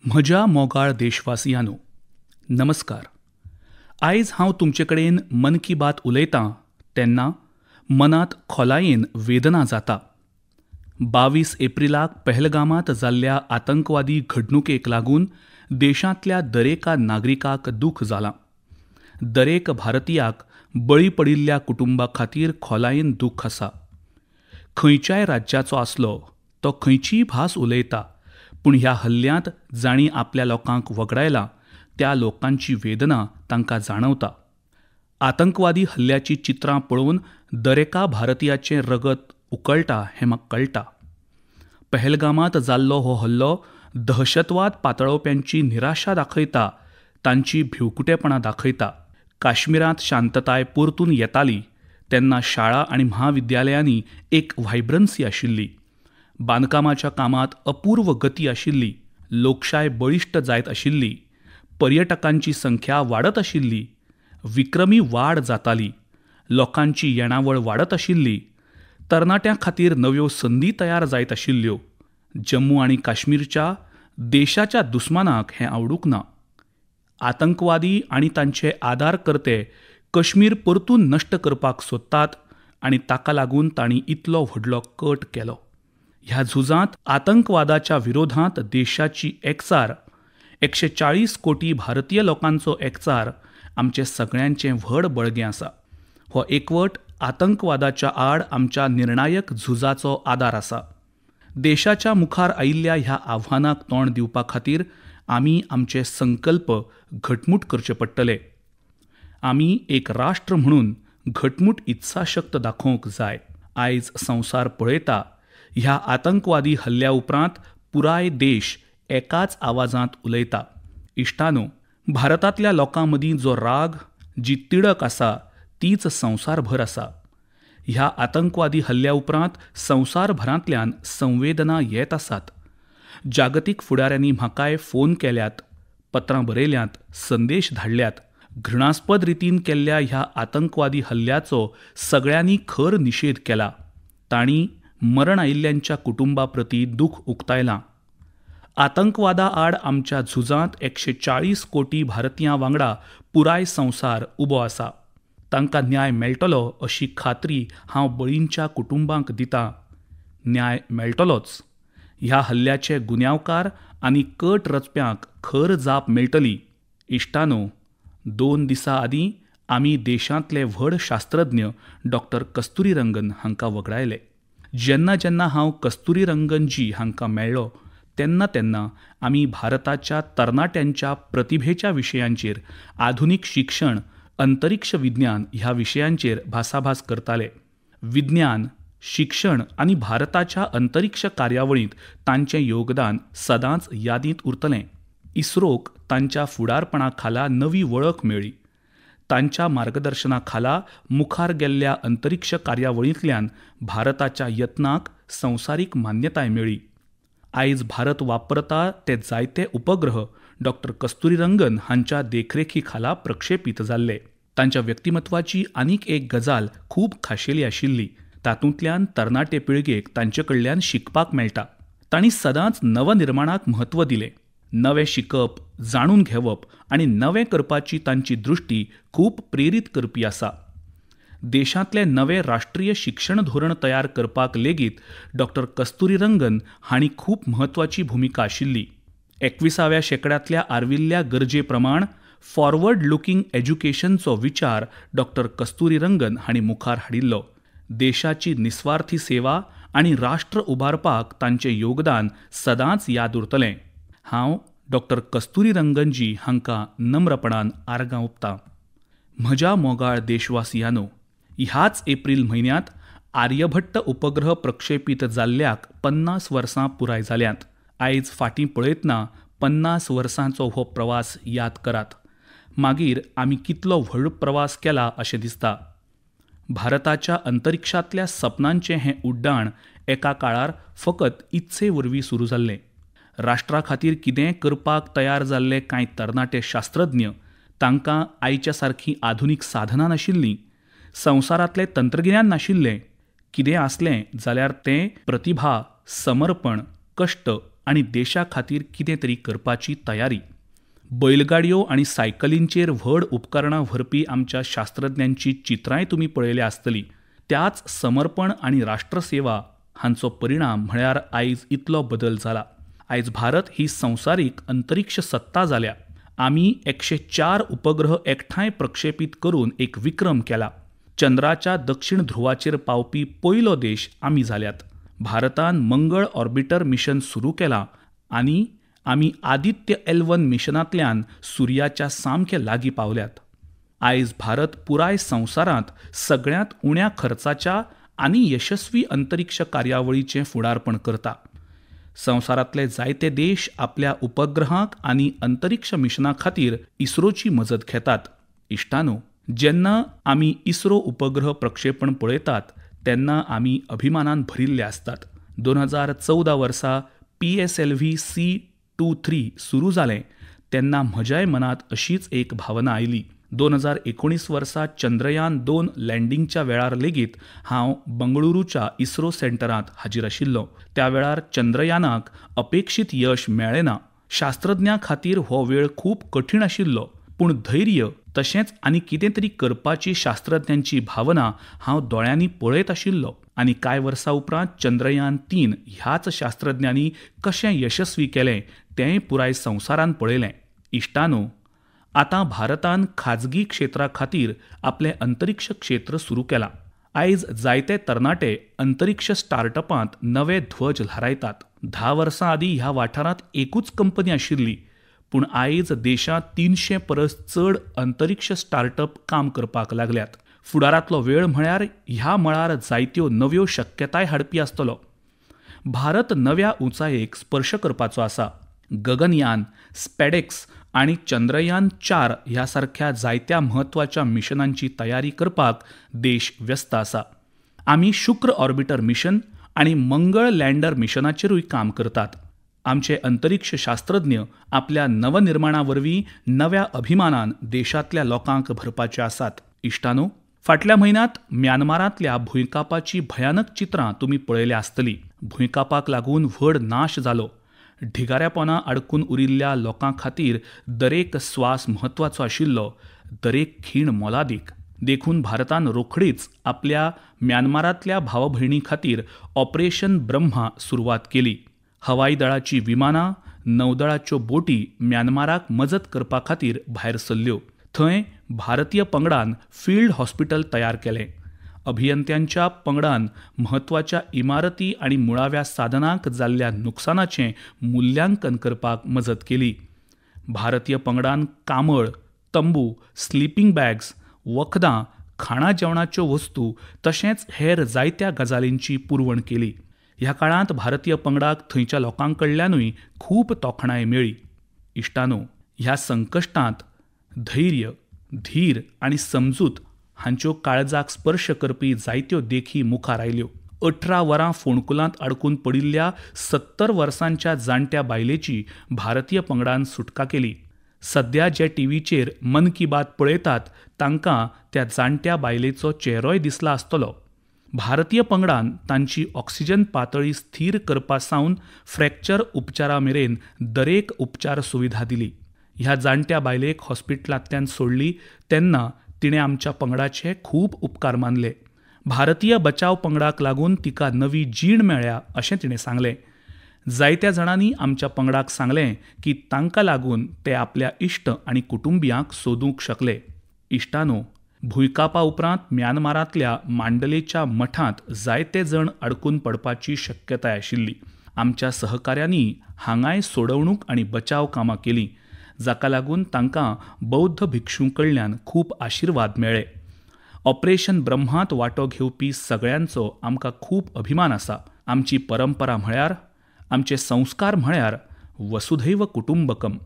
म्हज्या मोगाळ देशवासियांनो, नमस्कार. आयज हांव तुमचे कडेन मन की बात उलयतां तेन्ना मनांत खोलायेन वेदना जाता. 22 एप्रिलाक पहलगामांत जाल्ल्या आतंकवादी घडणुकेक लागून देशांतल्या दरेका नागरिकाक दूख जालां. दरेक भारतीयाक बळी पडिल्ल्या कुटुंबा खातीर खोलायेन दूख आसा. खंयच्याय राज्याचो आसलो तो खंयचीय भास उलयता, पूण ह्या हल्ल्यांत जांणी आपल्या लोकांक वगडायला त्या लोकांची वेदना तांकां जाणवता. आतंकवादी हल्ल्याची चित्रां पळोवन दरेका भारतीयाचें रगत उकळटा हें म्हाका कळटा. पहलगामांत जाल्लो हो हल्लो दहशतवाद पातळोवप्यांची निराशा दाखयता, तांची भिवकुटेपणां दाखयता. काश्मीरांत शांतताय परतून येताली तेन्ना शाळा आनी म्हाविद्यालयांनी एक व्हायब्रन्सी आशिल्ली. बांदकामाच्या कामांत अपूर्व गती आशिल्ली. लोकशाय बळिश्ट जायत आशिल्ली. पर्यटकांची संख्या वाडत आशिल्ली. विक्रमी वाड जाताली. लोकांची येणावळ वाडत आशिल्ली. तरणाट्यां खातीर नव्यो संदी तयार जायत आशिल्ल्यो. जम्मू आनी काश्मीरच्या देशाच्या दुस्मानाक हें आवडूंक ना. आतंकवादी आनी तांचे आदारकर्ते काश्मीर परतून नश्ट करपाक सोदतात आनी ताका लागून तांणी इतलो व्हडलो कट केलो. ह्या झुजांत आतंकवादाच्या विरोधांत देशाची एकचार, 140 कोटी भारतीय लोकांचो एकचार आमचे सगळ्यांचें व्हड बळगें आसा. हो एकवट आतंकवादाच्या आड आमच्या निर्णायक झुजाचो आदार आसा. देशाच्या मुखार आयिल्ल्या ह्या आव्हानाक तोंड दिवपा खातीर आमी आमचे संकल्प घटमूट करचे पडटले. आमी एक राष्ट्र म्हणून घटमूट इत्साशक्त दाखोवंक जाय. आयज संवसार पळयता, ह्या आतंकवादी हल्ल्या उपरांत पुराय देश एकाच आवाजांत उलयता. इश्टानो, भारतांतल्या लोकां मदीं जो राग, जी तिडक आसा तीच संवसारभर आसा. ह्या आतंकवादी हल्ल्या उपरांत संवसारभरांतल्यान संवेदना येत आसात. जागतीक फुडाऱ्यांनी म्हाकाय फोन केल्यात, पत्रां बरयल्यांत, संदेश धाडल्यात. घृणास्पद रितीन केल्ल्या ह्या आतंकवादी हल्ल्याचो सगळ्यांनी खर निशेध केला. तांणी मरण आयिल्ल्यांच्या कुटुंबा प्रती दूख उक्तायलां. आतंकवादा आड आमच्या झुजांत 140 कोटी भारतीयां वांगडा पुराय संवसार उबो आसा. तांकां न्याय मेळटलो अशी खात्री हांव बळींच्या कुटुंबांक दितां. न्याय मेळटलोच. ह्या हल्ल्याचे गुन्यांवकार आनी कट रचप्यांक खर जाप मेळटली. इश्टानो, 2 दिसां आदीं आमी देशांतले व्हड शास्त्रज्ञ डॉक्टर कस्तुरी रंगन हांकां वगडायले. जेन्ना जेन्ना हांव कस्तुरी रंगनजी हांकां मेळ्ळो तेन्ना तेन्ना आमी भारताच्या तरणाट्यांच्या प्रतिभेच्या विशयांचेर, आधुनीक शिक्षण, अंतरिक्ष विज्ञान ह्या विशयांचेर भासाभास करताले. विज्ञान, शिक्षण आनी भारताच्या अंतरिक्ष कार्यावळींत तांचें योगदान सदांच यादींत उरतलें. इस्रोक तांच्या फुडारपणा खाला नवी वळख मेळ्ळी. तांच्या मार्गदर्शना खाला मुखार गेल्ल्या अंतरिक्ष कार्यावळींतल्यान भारताच्या यत्नाक संवसारीक मान्यताय मेळ्ळी. आयज भारत वापरता ते जायते उपग्रह डॉक्टर कस्तुरी रंगन हांच्या देखरेखी खाला प्रक्षेपीत जाल्ले. तांच्या व्यक्तिमत्वाची आनीक एक गजाल खूब खाशेली आशिल्ली. तातूंतल्यान तरणाटे पिळगेक तांचे कडल्यान शिकपाक मेळटा. तांणी सदांच नवनिर्माणाक म्हत्व दिलें. नवें शिकप, जाणून घेवप आनी नवें करपाची तांची दृश्टी खूब प्रेरीत करपी आसा. देशांतलें नवें राष्ट्रीय शिक्षण धोरण तयार करपाक लेगीत डॉक्टर कस्तुरी रंगन हांणी खूब म्हत्वाची भुमिका आशिल्ली. 21व्या शेंकड्यांतल्या आर्विल्ल्या गरजे प्रमाण फॉरवर्ड लुकींग एज्युकेशनचो विचार डॉक्टर कस्तुरी रंगन हांणी मुखार हाडिल्लो. देशाची निस्वार्थी सेवा आनी राष्ट्र उबारपाक तांचें योगदान सदांच याद उरतलें. हांव डॉक्टर कस्तुरी रंगनजी हांकां नम्रपणान आर्गां ओंपतां. म्हज्या मोगाळ देशवासियांनो, ह्याच एप्रील म्हयन्यांत आर्यभट्ट उपग्रह प्रक्षेपीत जाल्ल्याक 50 वर्सां पुराय जाल्यांत. आयज फाटीं पळयतना 50 वर्सांचो हो प्रवास याद करात. मागीर आमी कितलो व्हड प्रवास केला अशें दिसता. भारताच्या अंतरिक्षांतल्या सपनांचें हें उड्डाण एका काळार फकत इत्से वरवीं सुरू जाल्लें. राष्ट्रा खातीर कितेंय करपाक तयार जाल्ले कांय तरणाटे शास्त्रज्ञ, तांकां आयच्या सारकीं आधुनीक साधनां नाशिल्लीं, संवसारांतलें तंत्रगिन्यान नाशिल्लें. कितें आसलें जाल्यार तें प्रतिभा, समर्पण, कश्ट, आनी देशा खातीर कितें तरी करपाची तयारी. बैलगाडयो आनी सायकलींचेर व्हड उपकरणां व्हरपी आमच्या शास्त्रज्ञांची चित्रांय तुमी पळयल्या आसतली. त्याच समर्पण आनी राष्ट्रसेवा हांचो परिणाम म्हळ्यार आयज इतलो बदल जाला. आयज भारत ही संवसारीक अंतरिक्ष सत्ता जाल्या. आमी 104 उपग्रह एकठांय प्रक्षेपीत करून एक विक्रम केला. चंद्राच्या दक्षिण ध्रुवाचेर पावपी पयलो देश आमी जाल्यात. भारतान मंगळ ऑर्बिटर मिशन सुरू केलां आनी आमी आदित्य L1 मिशनांतल्यान सुर्याच्या सामके लागीं पावल्यात. आयज भारत पुराय संवसारांत सगळ्यांत उण्या खर्चाच्या आनी यशस्वी अंतरिक्ष कार्यावळीचें फुडारपण करता. संवसारांतले जायते देश आपल्या उपग्रहांक आनी अंतरिक्ष मिशना खातीर इस्रोची मजत घेतात. इश्टानो, जेन्ना आमी इस्रो उपग्रह प्रक्षेपण पळयतात तेन्ना आमी अभिमानान भरिल्ले आसतात. 2014 वर्सा PSLV C23 सुरू जालें तेन्ना म्हज्याय मनांत अशीच एक भावना आयली. 2019 वर्सा चंद्रयान 2 लँडिंगच्या वेळार लेगीत हांव बंगळुरूच्या इस्रो सेंटरांत हाजीर आशिल्लो. त्या वेळार चंद्रयानाक अपेक्षीत यश मेळ्ळें ना. शास्त्रज्ञां खातीर हो वेळ खूब कठीण आशिल्लो, पूण धैर्य तशेंच आनी कितें तरी करपाची शास्त्रज्ञांची भावना हांव दोळ्यांनी पळयत आशिल्लो. आनी कांय वर्सां उपरांत चंद्रयान 3 ह्याच शास्त्रज्ञांनी कशें यशस्वी केलें तेंय पुराय संवसारान पळयलें. इश्टानो, आतां भारतान खाजगी क्षेत्रा खातीर आपलें अंतरिक्ष क्षेत्र सुरू केलां. आयज जायते तरणाटे अंतरिक्ष स्टार्टअपांत नवे ध्वज ल्हारायतात. 10 वर्सां आदीं ह्या वाठारांत एकूच कंपनी आशिल्ली, पूण आयज देशांत 300 परस चड अंतरिक्ष स्टार्टअप काम करपाक लागल्यात. फुडारांतलो वेळ म्हळ्यार ह्या मळार जायत्यो नव्यो शक्यताय हाडपी आसतलो. भारत नव्या उंचायेक स्पर्श करपाचो आसा. गगनयान, स्पेडेक्स आनी चंद्रयान 4 ह्या सारख्या जायत्या म्हत्वाच्या मिशनांची तयारी करपाक देश व्यस्त आसा. आमी शुक्र ऑर्बिटर मिशन आनी मंगळ लँडर मिशनाचेरूय काम करतात. आमचे अंतरिक्ष शास्त्रज्ञ आपल्या नवनिर्माणा वरवीं नव्या अभिमानान देशांतल्या लोकांक भरपाचे आसात. इश्टानो, फाटल्या म्हयन्यांत म्यानमारांतल्या भुंयकांपाची भयानक चित्रां तुमी पळयल्या आसतली. भुंयकांपाक लागून व्हड नाश जालो. ढिगाऱ्यापोना अडकून उरिल्ल्या लोकां खातीर दरेक स्वास म्हत्वाचो आशिल्लो, दरेक खीण मोलादीक. देखून भारतान रोखडीच आपल्या म्यानमारांतल्या भाव भयणी खातीर ऑपरेशन ब्रह्मा सुरवात केली. हवाई दळाची विमानां, नौदळाच्यो बोटी म्यानमाराक मजत करपा खातीर भायर सरल्यो. थंय भारतीय पंगडान फिल्ड हॉस्पिटल तयार केलें. अभियंत्यांच्या पंगडान म्हत्वाच्या इमारती आनी मुळाव्या साधनांक जाल्ल्या नुकसानाचें मुल्यांकन करपाक मजत केली. भारतीय पंगडान कांबळ, तंबू, स्लिपींग बॅग्स, वखदां, खाणा जेवणाच्यो वस्तू तशेंच हेर जायत्या गजालींची पुरवण केली. ह्या काळांत भारतीय पंगडाक थंयच्या लोकां कडल्यानूय खूब तोखणाय मेळ्ळी. इश्टानो, ह्या संकश्टांत धैर्य, धीर आनी समजूत हांच्यो काळजाक स्पर्श करपी जायत्यो देखी मुखार आयल्यो. 18 वरां फोंडकुलांत अडकून पडिल्ल्या 70 वर्सांच्या जाणट्या बायलेची भारतीय पंगडान सुटका केली. सद्या जे टीव्हीचेर मन की बात पळयतात तांकां त्या जाणट्या बायलेचो चेहरोय दिसला आसतलो. भारतीय पंगडान तांची ऑक्सिजन पातळी स्थीर करपा सावन फ्रॅक्चर उपचारा मेरेन दरेक उपचार सुविधा दिली. ह्या जाणट्या बायलेक हॉस्पिटलांतल्यान सोडली तेन्ना तिणें आमच्या पंगडाचे खूब उपकार मानले. भारतीय बचाव पंगडाक लागून तिका नवी जीण मेळ्ळ्या अशें तिणें सांगलें. जायत्या जाणांनी आमच्या पंगडाक सांगलें की तांकां लागून ते आपल्या इश्ट आनी कुटुंबियांक सोदूंक शकले. इश्टानो, भुंयकांपा उपरांत म्यानमारांतल्या मांडलेच्या मठांत जायते जण अडकून पडपाची शक्यताय आशिल्ली. आमच्या सहकाऱ्यांनी हांगाय सोडवणूक आनी बचाव कामां केलीं, जाका लागून तांकां बौद्ध भिक्षूं कडल्यान खूब आशिर्वाद मेळ्ळे. ऑपरेशन ब्रह्मांत वांटो घेवपी सगळ्यांचो आमकां खूब अभिमान आसा. आमची परंपरा म्हळ्यार, आमचे संस्कार म्हळ्यार वसुधैव कुटुंबकम,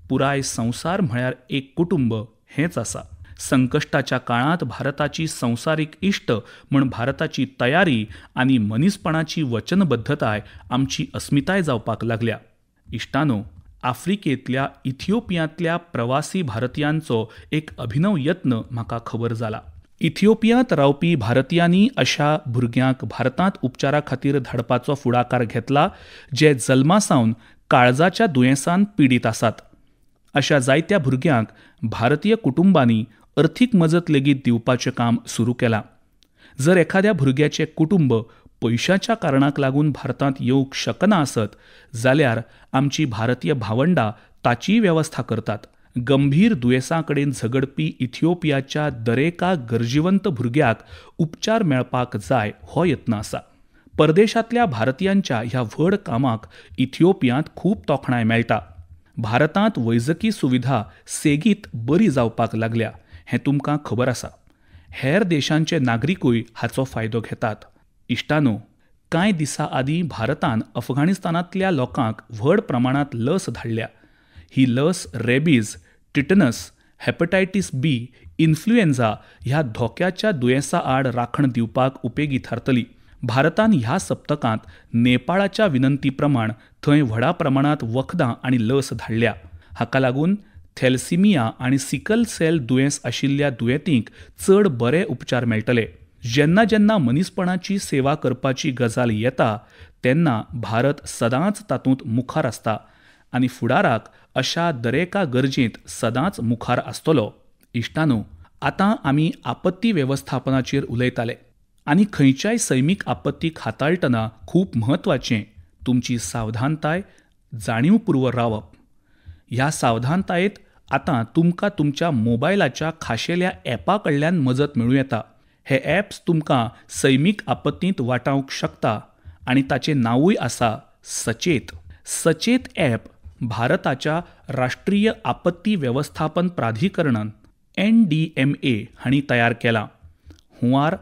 पुराय संवसार म्हळ्यार एक कुटुंब हेंच आसा. संकश्टाच्या काळांत भारताची संवसारीक इश्ट म्हूण भारताची तयारी आनी मनीसपणाची वचनबद्धताय आमची अस्मिताय जावपाक लागल्या. इश्टानो, आफ्रिकेंतल्या इथिओपियांतल्या प्रवासी भारतीयांचो एक अभिनव यत्न म्हाका खबर जाला. इथिओपियांत रावपी भारतीयांनी अशा भुरग्यांक भारतांत उपचारा खातीर धाडपाचो फुडाकार घेतला जे जल्मा सावन काळजाच्या दुयेंसान पिडीत आसात. अशा जायत्या भुरग्यांक भारतीय कुटुंबांनी अर्थीक मजत लेगीत दिवपाचें काम सुरू केलां. जर एखाद्या भुरग्याचें कुटुंब पयशांच्या कारणाक लागून भारतांत येवंक शकना आसत जाल्यार आमची भारतीय भावंडां ताचीय वेवस्था करतात. गंभीर दुयेंसां कडेन झगडपी इथिओपियाच्या दरेका गरजेवंत भुरग्याक उपचार मेळपाक जाय हो यत्न आसा. परदेशांतल्या भारतीयांच्या ह्या व्हड कामाक इथिओपियांत खूब तोखणाय मेळटा. भारतांत वैजकी सुविधा सेगीत बरी जावपाक लागल्या हें तुमकां खबर आसा. हेर देशांचे नागरिकूय हाचो फायदो घेतात. इश्टानो, कांय दिसां आदीं भारतान अफगाणिस्तानांतल्या लोकांक व्हड प्रमाणांत लस धाडल्या. ही लस rabies, tetanus, hepatitis B, influenza ह्या धोक्याच्या दुयेंसा आड राखण दिवपाक उपेगी थारतली. भारतान ह्या सप्तकांत नेपाळाच्या विनंती प्रमाण थंय व्हडा प्रमाणांत वखदां आनी लस धाडल्या. हाका लागून थॅलसिमिया आनी सिकल सेल दुयेंस आशिल्ल्या दुयेंतींक चड बरे उपचार मेळटले. जेन्ना जेन्ना मनीसपणाची सेवा करपाची गजाल येता तेन्ना भारत सदांच तातूंत मुखार आसता आनी फुडाराक अशा दरेका गरजेंत सदांच मुखार आसतलो. इश्टानो, आतां आमी आपत्ती वेवस्थापनाचेर उलयताले आनी खंयच्याय सैमीक आपत्तीक हाताळटना खूब म्हत्वाचें तुमची सावधानताय, जाणीवपूर्व रावप. ह्या सावधानतायेंत आतां तुमकां तुमच्या मोबायलाच्या खाशेल्या ॲपा कडल्यान मजत मेळूं येता. हे ॲप्स तुमकां सैमीक आपत्तींत वाटावंक शकता आनी ताचें नांवूय आसा सचेत. सचेत ॲप भारताच्या राष्ट्रीय आपत्ती वेवस्थापन प्राधिकरणान NDMA हांणी तयार केलां. हुंवार,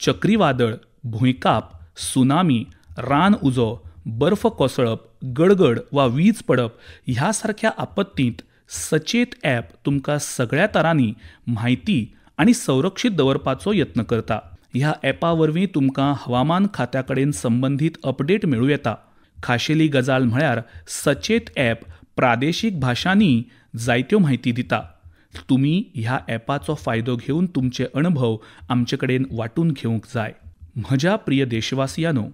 चक्रीवादळ, भुंयकांप, सुनामी, रान उजो, बर्फ कोसळप, गडगड वा वीज पडप ह्या सारक्या आपत्तींत सचेत ॲप तुमकां सगळ्या तरांनी म्हायती आनी संरक्षीत दवरपाचो यत्न करता. ह्या ॲपा वरवीं तुमकां हवामान खात्या कडेन संबंदीत अपडेट मेळूं येता. खाशेली गजाल म्हळ्यार सचेत ॲप प्रादेशीक भाशांनी जायत्यो म्हायती दिता. तुमी ह्या ॲपाचो फायदो घेवन तुमचे अणभव आमचे कडेन वांटून घेवंक जाय. म्हज्या प्रिय देशवासियांनो,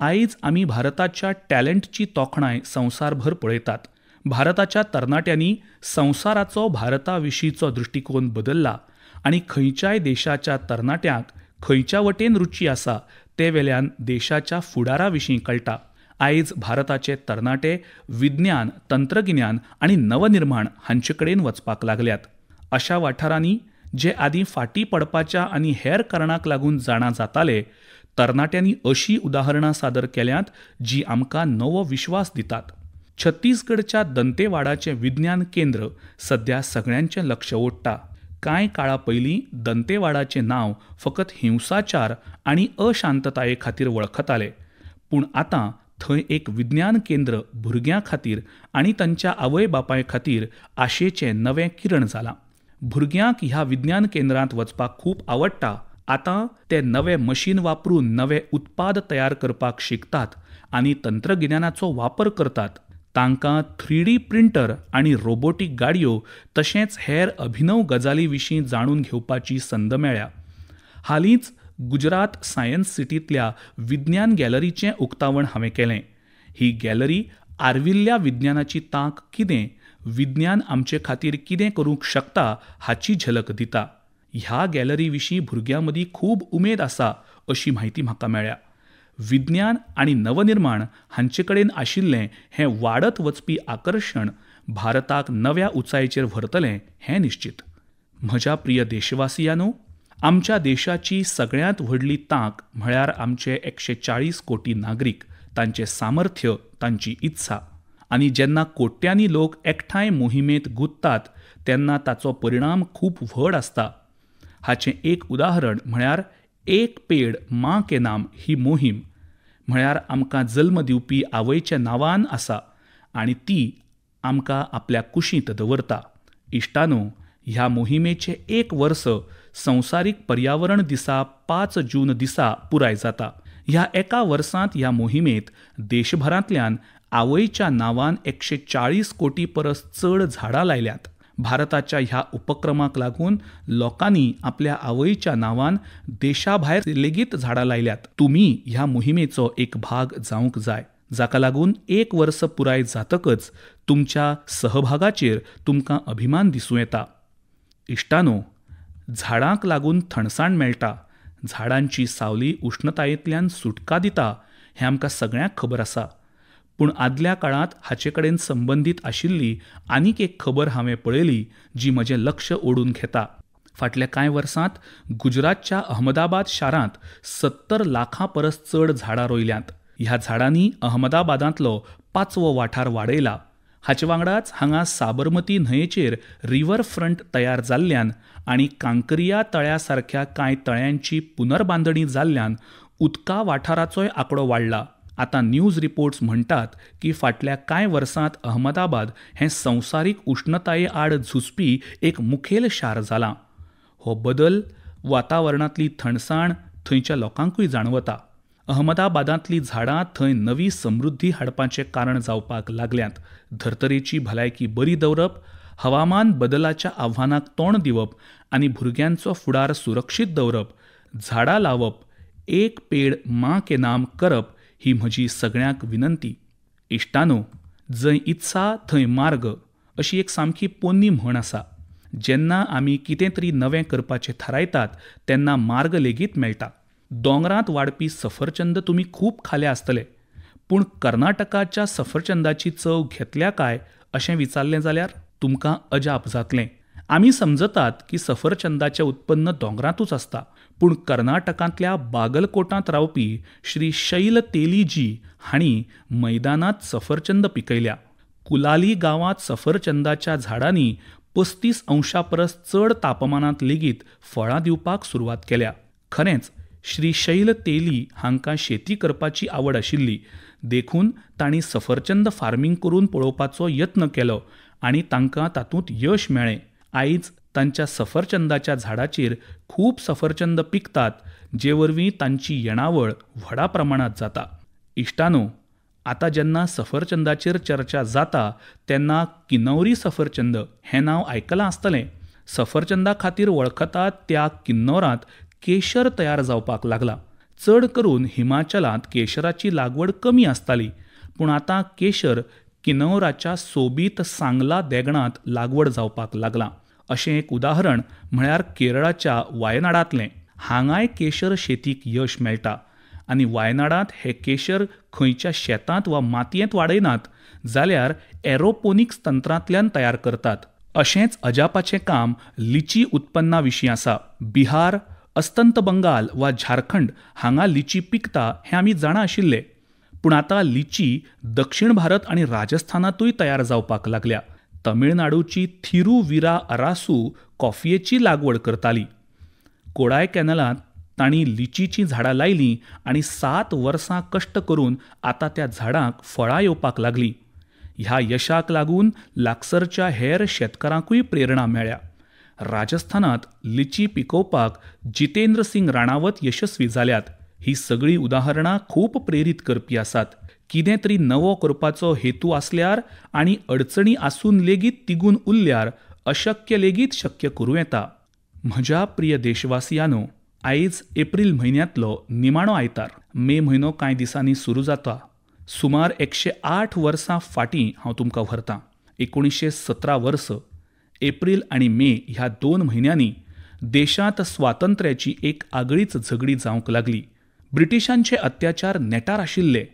आयज आमी भारताच्या टॅलंटची तोखणाय संवसारभर पळयतात. भारताच्या तरणाट्यांनी संवसाराचो भारता विशींचो दृश्टिकोन बदल्ला आनी खंयच्याय देशाच्या तरणाट्यांक खंयच्या वटेन रुची आसा ते वेल्यान देशाच्या फुडारा विशीं कळटा. आयज भारताचे तरणाटे विज्ञान, तंत्रगिन्यान आनी नवनिर्माण हांचे कडेन वचपाक लागल्यात. अशा वाठारांनी जे आदीं फाटीं पडपाच्या आनी हेर कारणाक लागून जाणा जाताले, तरणाट्यांनी अशीं उदाहरणां सादर केल्यांत जी आमकां नवो विश्वास दितात. छत्तीसगडच्या दंतेवाडाचें विज्ञान केंद्र सद्या सगळ्यांचें लक्ष ओडटा. कांय काळा पयलीं दंतेवाडाचें नांव फकत हिंसाचार आनी अशांतताये खातीर वळखताले, पूण आतां थंय एक विज्ञान केंद्र भुरग्यां खातीर आनी तांच्या आवय बापाय खातीर आशेचें नवें किरण जालां. भुरग्यांक ह्या विज्ञान केंद्रांत वचपाक खूब आवडटा. आतां ते नवे मशीन वापरून नवे उत्पाद तयार करपाक शिकतात आनी तंत्रगिन्यानाचो वापर करतात. तांकां 3D printer आनी रोबोटीक गाडयो तशेंच हेर अभिनव गजाली विशीं जाणून घेवपाची संद मेळ्ळ्या. हालींच गुजरात सायन्स सिटींतल्या विज्ञान गॅलरीचें उक्तावण हांवें केलें. ही गॅलरी आर्विल्ल्या विज्ञानाची तांक कितें, विज्ञान आमचे खातीर कितें करूंक शकता हाची झलक दिता. ह्या गॅलरी विशीं भुरग्यां मदीं खूब उमेद आसा अशी म्हायती म्हाका मेळ्ळ्या. विज्ञान आनी नवनिर्माण हांचे कडेन आशिल्लें हें वाडत वचपी आकर्शण भारताक नव्या उंचायेचेर व्हरतलें हें निश्चित. म्हज्या प्रिय देशवासियांनो, आमच्या देशाची सगळ्यांत व्हडली तांक म्हळ्यार आमचे 140 कोटी नागरीक, तांचें सामर्थ्य, तांची इत्सा. आनी जेन्ना कोट्यांनी लोक एकठांय मोहिमेंत गुंततात तेन्ना ताचो परिणाम खूब व्हड आसता. हाचें एक उदाहरण म्हळ्यार एक पेड माँ के नाम ही मोहीम, म्हळ्यार आमकां जल्म दिवपी आवयच्या नांवान आसा आनी ती आमकां आपल्या कुशींत दवरता. इश्टानो, ह्या मोहिमेचें एक वर्स संवसारीक पर्यावरण दिसा 5 जून दिसा पुराय जाता. ह्या एका वर्सांत ह्या मोहिमेंत देशभरांतल्यान आवयच्या नांवान 140 कोटी परस चड झाडां लायल्यात. भारताच्या ह्या उपक्रमाक लागून लोकांनी आपल्या आवयच्या नांवान देशा भायर लेगीत झाडां लायल्यात. तुमी ह्या मोहिमेचो एक भाग जावंक जाय, जाका लागून एक वर्स पुराय जातकच तुमच्या सहभागाचेर तुमकां अभिमान दिसूं येता. इश्टानो, झाडांक लागून थंडसाण मेळटा, झाडांची सावली उश्णतायेंतल्यान सुटका दिता हें आमकां सगळ्यांक खबर आसा. पूण आदल्या काळांत हाचे कडेन संबंदीत आशिल्ली आनीक एक खबर हांवें पळयली जी म्हजें लक्ष ओडून घेता. फाटल्या कांय वर्सांत गुजरातच्या अहमदाबाद शारांत 70 लाखां परस चड झाडां रोयल्यांत. ह्या झाडांनी अहमदाबादांतलो पाचवो वाठार वाडयला. हाचे वांगडाच हांगा साबरमती न्हंयेचेर रिवर फ्रंट तयार जाल्ल्यान आनी कांकरिया तळ्या सारख्या कांय तळ्यांची पुनर्बांदणी जाल्ल्यान उदका वाठाराचोय आंकडो वाडला. आतां न्यूज रिपोर्ट्स म्हणटात की फाटल्या कांय वर्सांत अहमदाबाद हें संवसारीक उश्णताये आड झुजपी एक मुखेल शार जालां. हो बदल वातावरणांतली थंडसाण थंयच्या लोकांकूय जाणवता. अहमदाबादांतलीं झाडां थंय नवी समृद्धी हाडपाचें कारण जावपाक लागल्यांत. धर्तरेची भलायकी बरी दवरप, हवामान बदलाच्या आव्हानाक तोंड दिवप आनी भुरग्यांचो फुडार सुरक्षीत दवरप, झाडां लावप, एक पेड माँ के नाम करप ही म्हजी सगळ्यांक विनंती. इश्टानो, जंय इत्सा थंय मार्ग अशी एक सामकी पोन्नी म्हण आसा. जेन्ना आमी कितें तरी नवें करपाचें थारायतात तेन्ना मार्ग लेगीत मेळटा. दोंगरांत वाडपी सफरचंद तुमी खूब खाल्या आसतले, पूण कर्नाटकाच्या सफरचंदाची चव घेतल्या काय अशें विचारलें जाल्यार तुमकां अजाप जातलें. आमी समजतात की सफरचंदाचें उत्पन्न दोंगरांतूच आसता, पूण कर्नाटकांतल्या बागलकोटांत रावपी श्री शैल तेलीजी हांणी मैदानांत सफरचंद पिकयल्या. कुलाली गांवांत सफरचंदाच्या झाडांनी 35 अंशां परस चड तापमानांत लेगीत फळां दिवपाक सुरवात केल्या. खरेंच श्री शैल तेली हांकां शेती करपाची आवड आशिल्ली, देखून तांणी सफरचंद फार्मींग करून पळोवपाचो यत्न केलो आनी तांकां तातूंत यश मेळ्ळें. आयज तांच्या सफरचंदाच्या झाडाचेर खूब सफरचंद पिकतात, जे वरवीं तांची येणावळ व्हडा प्रमाणांत जाता. इश्टानो, आतां जेन्ना सफरचंदाचेर चर्चा जाता तेन्ना किन्नौरी सफरचंद हें नांव आयकलां आसतलें. सफरचंदा खातीर वळखतात त्या किन्नौरांत केशर तयार जावपाक लागला. चड करून हिमाचलांत केशराची लागवड कमी आसताली, पूण आतां केशर किन्नौराच्या सोबीत सांगला देगणांत लागवड जावपाक लागलां. अशें एक उदाहरण म्हळ्यार केरळाच्या वायनाडांतलें. हांगाय केशर शेतीक यश मेळटा आनी वायनाडांत हे केशर खंयच्या शेतांत वा मातयेंत वाडयनात जाल्यार एरोपोनिक्स तंत्रांतल्यान तयार करतात. अशेंच अजापाचें काम लिची उत्पन्ना विशीं आसा. बिहार, अस्तंत बंगाल वा झारखंड हांगा लिची पिकता हें आमी जाणा आशिल्ले, पूण आतां लिची दक्षिण भारत आनी राजस्थानांतूय तयार जावपाक लागल्या. तमिळनाडूची थिरुविरा अरासू कॉफयेची लागवड करताली. कोडाय कॅनलांत तांणी लिचीचीं झाडां लायलीं आनी 7 वर्सां कश्ट करून आतां त्या झाडांक फळां येवपाक लागलीं. ह्या यशाक लागून लागसरच्या हेर शेतकारांकूय प्रेरणा मेळ्ळ्या. राजस्थानांत लिची पिकोवपाक जितेंद्र सिंग राणावत यशस्वी जाल्यात. ही सगळीं उदाहरणां खूब प्रेरीत करपी आसात. कितें तरी नवो करपाचो हेतू आसल्यार आनी अडचणी आसून लेगीत तिगून उरल्यार अशक्य लेगीत शक्य करूं येता. म्हज्या प्रिय देशवासियांनो, आयज एप्रील म्हयन्यांतलो निमाणो आयतार. मे म्हयनो कांय दिसांनी सुरू जाता. सुमार 108 वर्सां फाटीं हांव तुमकां व्हरतां. 1917 वर्स एप्रील आनी मे ह्या 2 म्हयन्यांनी देशांत स्वातंत्र्याची एक आगळीच झगडी जावंक लागली. ब्रिटिशांचे अत्याचार नेटार आशिल्ले.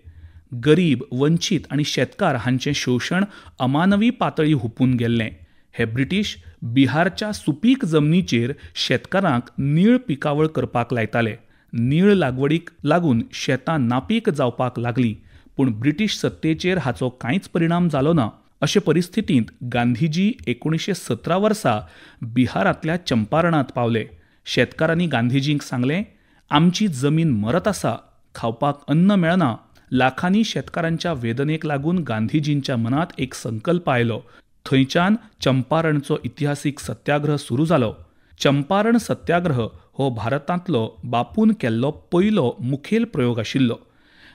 गरीब, वंचीत आनी शेतकार हांचें शोशण अमानवी पातळी हुपून गेल्लें. हे ब्रिटीश बिहारच्या सुपीक जमनीचेर शेतकारांक नीळ पिकावळ करपाक लायताले. नीळ लागवडीक लागून शेतां नापीक जावपाक लागलीं, पूण ब्रिटीश सत्तेचेर हाचो कांयच परिणाम जालो ना. अशे परिस्थितींत गांधीजी 1917 वर्सा बिहारांतल्या चंपारणांत पावले. शेतकारांनी गांधीजींक सांगलें, आमची जमीन मरत आसा, खावपाक अन्न मेळना. लाखांनी शेतकारांच्या वेदनेक लागून गांधीजींच्या मनांत एक संकल्प आयलो. थंयच्यान चंपारणचो इतिहासीक सत्याग्रह सुरू जालो. चंपारण सत्याग्रह हो भारतांतलो बापून केल्लो पयलो मुखेल प्रयोग आशिल्लो.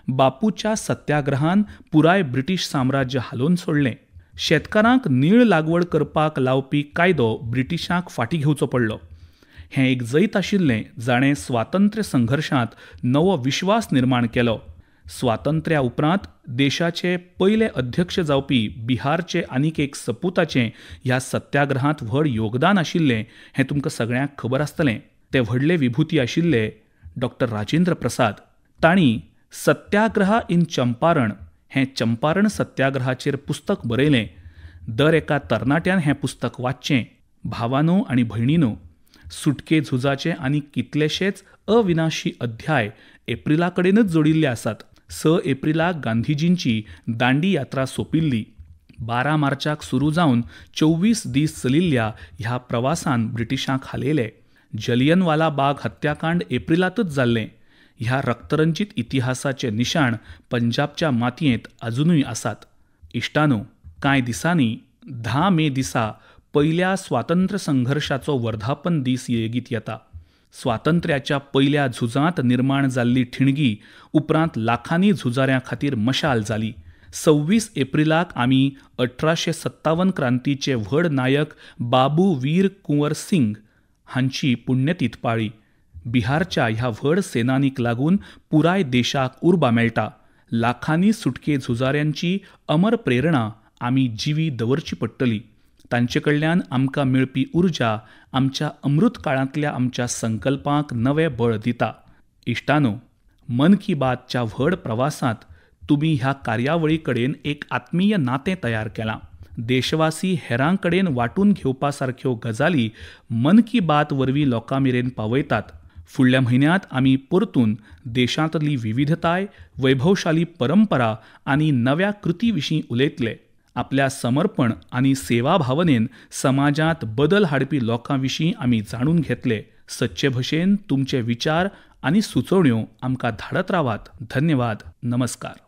बापूच्या सत्याग्रहान पुराय ब्रिटीश साम्राज्य हालोवन सोडलें. शेतकारांक नीळ लागवड करपाक लावपी कायदो ब्रिटिशांक फाटीं घेवचो पडलो. हें एक जैत आशिल्लें जाणें स्वातंत्र्य संघर्शांत नवो विश्वास निर्माण केलो. स्वातंत्र्या उपरांत देशाचे पयले अध्यक्ष जावपी बिहारचे आनीक एक सपुताचें ह्या सत्याग्रहांत व्हड योगदान आशिल्लें हें तुमकां सगळ्यांक खबर आसतलें. ते व्हडले विभूती आशिल्ले डॉक्टर राजेंद्र प्रसाद. तांणी सत्याग्रह इन चंपारण हें चंपारण सत्याग्रहाचेर पुस्तक बरयलें. दर एका तरणाट्यान हें पुस्तक वाचचें. भावानो आनी भयणीनो, सुटके झुजाचे आनी कितलेशेच अविनाशी अध्याय एप्रिला कडेनच जोडिल्ले आसात. 6 एप्रिलाक गांधीजींची दांडी यात्रा सोंपिल्ली. 12 मार्चाक सुरू जावन 24 दीस चलिल्ल्या ह्या प्रवासान ब्रिटिशांक हालयले. जलियनवाला बाग हत्याकांड एप्रिलांतच जाल्लें. ह्या रक्तरंजित इतिहासाचे निशाण पंजाबच्या मातयेंत अजुनूय आसात. इश्टानो, कांय दिसांनी 10 मे दिसा पयल्या स्वातंत्र्य संघर्शाचो वर्धापन दीस लेगीत येता. स्वातंत्र्याच्या पयल्या झुजांत निर्माण जाल्ली ठिणगी उपरांत लाखांनी झुजाऱ्यां खातीर मशाल जाली. 26 एप्रिलाक आमी 1857 क्रांतीचे व्हड नायक बाबू वीर कुंवर सिंग हांची पुण्यतीथ पाळी. बिहारच्या ह्या व्हड सेनानीक लागून पुराय देशाक उर्बा मेळटा. लाखांनी सुटके झुजाऱ्यांची अमर प्रेरणा आमी जिवी दवरची पडटली. तांचे कडल्यान आमकां मेळपी उर्जा आमच्या अमृत काळांतल्या आमच्या संकल्पांक नवें बळ दिता. इश्टानो, मन की बातच्या व्हड प्रवासांत तुमी ह्या कार्यावळी कडेन एक आत्मीय नातें तयार केलां. देशवासी हेरां कडेन वांटून घेवपा सारक्यो गजाली मन की बात वरवीं लोकां मेरेन पावयतात. फुडल्या म्हयन्यांत आमी परतून देशांतली विविधताय, वैभवशाली परंपरा आनी नव्या कृती विशीं उलयतले. आपल्या समर्पण आनी सेवा भावनेन समाजांत बदल हाडपी लोकां विशीं आमी जाणून घेतले. सदचे भशेन तुमचे विचार आनी सुचोवण्यो आमकां धाडत रावात. धन्यवाद. नमस्कार.